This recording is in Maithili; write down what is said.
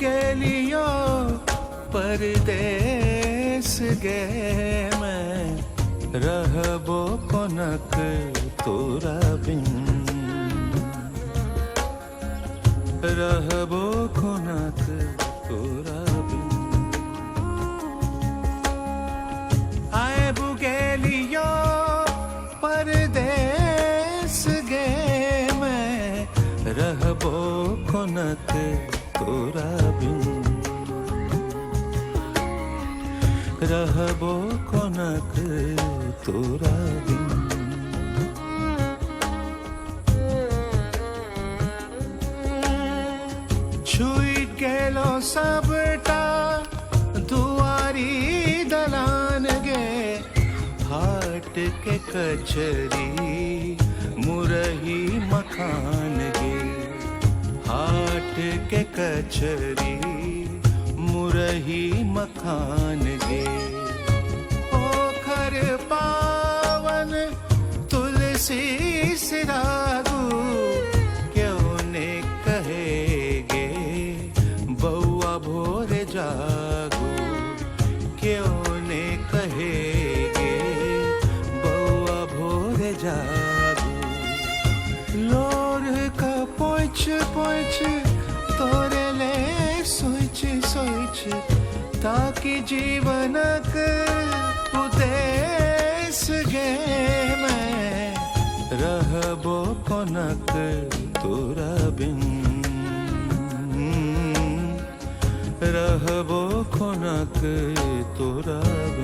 गेलियो परदेस गे मैं, रहबो कोनक तोरा बिन, रहबो कोनक तोरा बिन। आबि गेलियो परदेस गे मैं, रहबो कोनक तोरा बिन, रहबो कोनक तोरा बिन। छुटि गेलो सबटा दुआरी दलान गे, हाट के कचरी मुरही मखान गे, हाट के कचरी मुरही मखान गे। पोखर पावन तुलसी सिरागू, क्यों ने कहेगे बउआ भोर जागू, क्यों ने कहेगे बउआ भोर जागू। लोर का पोछ पोछ तोरे ले सोच सोच, ताकि जीवनक उदेस गे मैं, रहबो कोनक तोरा बिन, रहबो कोनक तोरा बिन।